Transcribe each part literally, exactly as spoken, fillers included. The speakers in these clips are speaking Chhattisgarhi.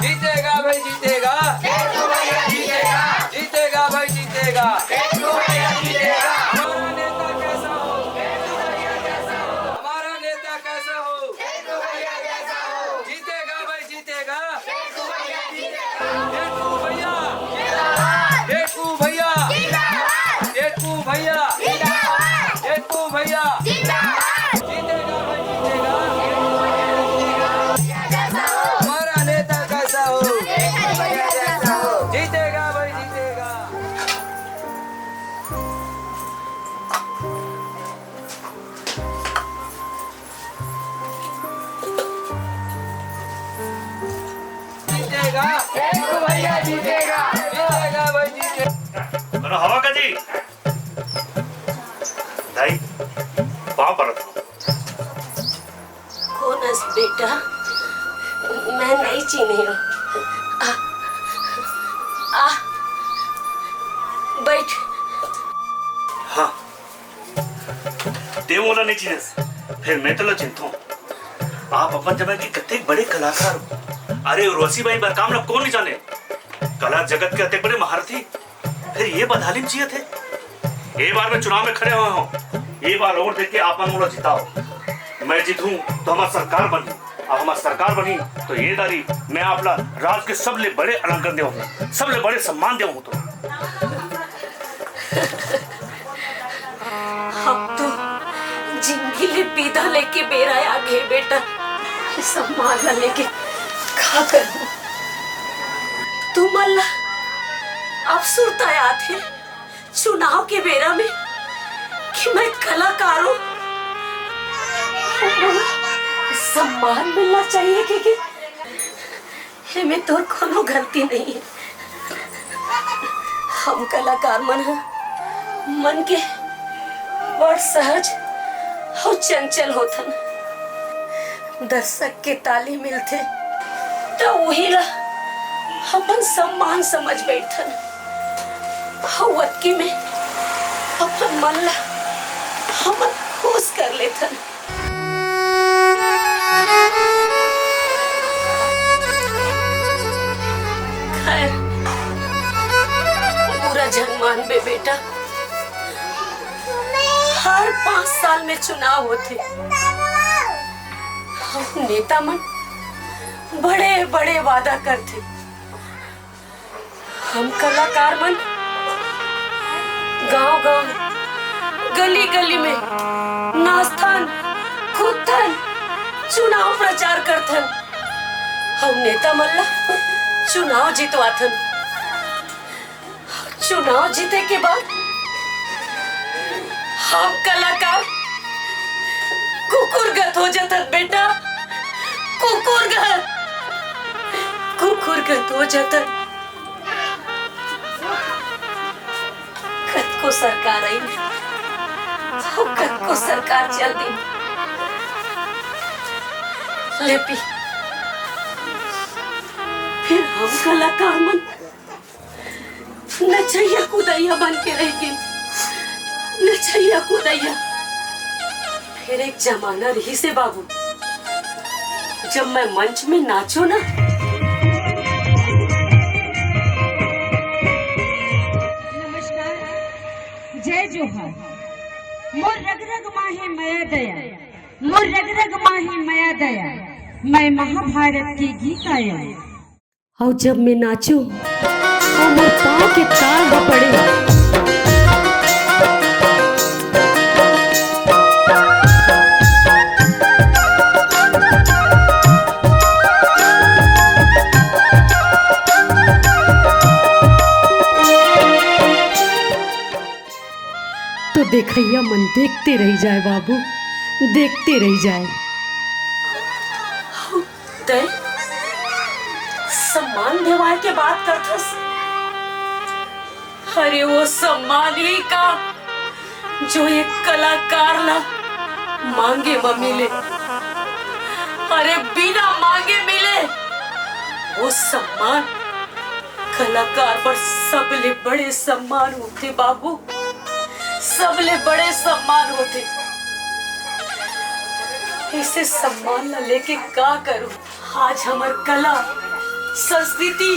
जीतेगा भाई, जीतेगा। जीतेगा भाई, जीतेगा। हमारा नेता कैसा हो? हमारा नेता कैसा हो? जीतेगा भाई, जीतेगा। टेटू भैया, टेटू भैया, टेटू भैया, टेटू भैया। जीतेगा भाई, जीतेगा। हमारा नेता कैसा हो? जीतेगा भाई, जीतेगा। जीतेगा। टेटू भैया जीतेगा। जीतेगा भाई, जीतेगा। अरे हवा का जी। दाई, पाँव परत हँव। कोन अस बेटा? मैं नहीं चिन्हे हँव। आ, आ, बैठ। हाँ, तें मोला नहीं चिन्हस, फेर मैं तोला चिन्हथँव। आप अपन जमाना के कतेक बड़े कलाकार हो। अरे, उर्वशी बाई बरकाम ला कोन नहीं जाने? कला जगत के अतेक बड़े महारथी, फेर ये बदहाली म जियत हे। ए बार मैं चुनाव में खड़े होय हँव, ए बार वोट देके आप मन मोला जिताव। मैं जीतहूँ तो हमर सरकार बनही, अउ हमर सरकार बनही तो ये दारी मैं आप ला राज के सबले बड़े अलंकरण देवहूँ, सबले बड़े सम्मान देवहूँ तो। अब तो जिंदगी ले बिदा लेके बेरा आ गे बेटा। ये सम्मान ला लेके का करहूँ? तुमन ला अब सुरता आत हे चुनाव के बेरा में कि मैं कलाकार हँव, सम्मान मिलना चाहिए कि, कि एमे तोर कोनो गलती नहीं हे। हम कलाकार मन ह मन के बड़ सहज अउ चंचल होथन। दर्शक के ताली मिलथे त उही ला अपन सम्मान समझ बैठथन। अउ अतकी में अपन मन ला हमन खुश कर लेथन। खैर, बुरा झन मानबे बेटा, हर पाँच साल में चुनाव होथे। अउ नेता मन बड़े-बड़े वादा करथे। हम कलाकार मन गांव-गांव, गली-गली में नाचथन, कूदथन, चुनाव प्रचार करथन। अउ नेता मन ला चुनाव जितवाथन। चुनाव जीते के बाद हम कलाकार कुकुरगत हो जाथन बेटा, कुकुरगत, कुकुरगत हो जाथन। कतको सरकार आइन, अउ कतको सरकार चल दिन। ले पी, फेर हम कलाकार मन नचइया कुदइया बन के रह गेन। नचइया कुदइया। फेर एक जमाना रहिस हे बाबू, जब मैं मंच में नाचों ना। नमस्कार, जय जोहार। मोर रग रग माही मया दया, मोर रग रग माही मया दया, मैं महाभारत के गीत आया। अउ जब मैं नाचों, अउ मोर पाँव के ताल ह पड़े। तो देखइया मन देखते रहि जाए बाबू, देखते रहि जाए। तैं सम्मान देवाय के बात करथस? अरे वो सम्मान ही का जो एक कलाकार ला मांगे म मिले, अरे बिना मांगे मिले। वो सम्मान कलाकार बर सबले बड़े सम्मान होथे बाबू, सबले बड़े सम्मान होथे। ऐसे सम्मान ला लेके का करूं? आज हमर कला संस्कृति,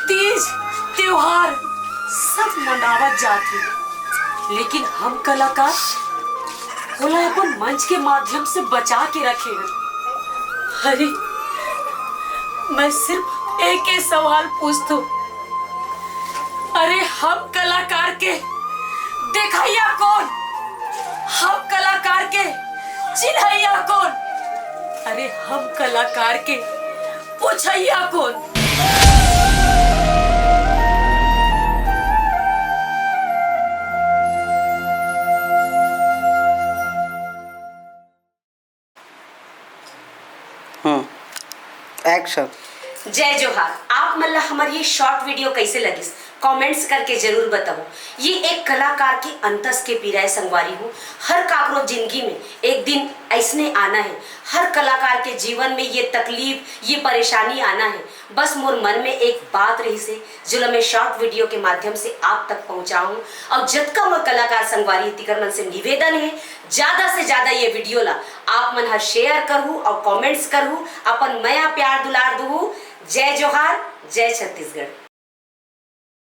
तीज, त्योहार सब मनावत जात हे, लेकिन हम कलाकार ओला अपन मंच के माध्यम से बचा के रखे हन। अरे, मैं सिर्फ एक ही सवाल पूछथों, अरे, हम कलाकार के देखइया कोन? हम कलाकार के चिन्हइया कोन? अरे, हम कलाकार के पूछइया कोन? हम्म, एक्शन। जय जोहार। आप मन ला हमर ये शॉर्ट वीडियो कैसे लगिस, कमेंट्स करके जरूर बताओ। ये एक कलाकार के अंतस के पीरा हे संगवारी हो। हर काकरो जिंदगी में एक दिन ऐसने आना हे। हर कलाकार के जीवन में ये तकलीफ, ये परेशानी आना हे। बस मोर मन में एक बात रहिस हे, जो ला मैं शॉर्ट वीडियो के माध्यम से आप तक पहुंचाऊं। और जतका मोर कलाकार संगवारी हे, तिकर मन से निवेदन हे, ज्यादा से ज्यादा ये वीडियो ला आप मन ह शेयर करहू और कमेंट्स करहू, अपन मया प्यार दुलार दुहू। जय जोहार, जय छत्तीसगढ़।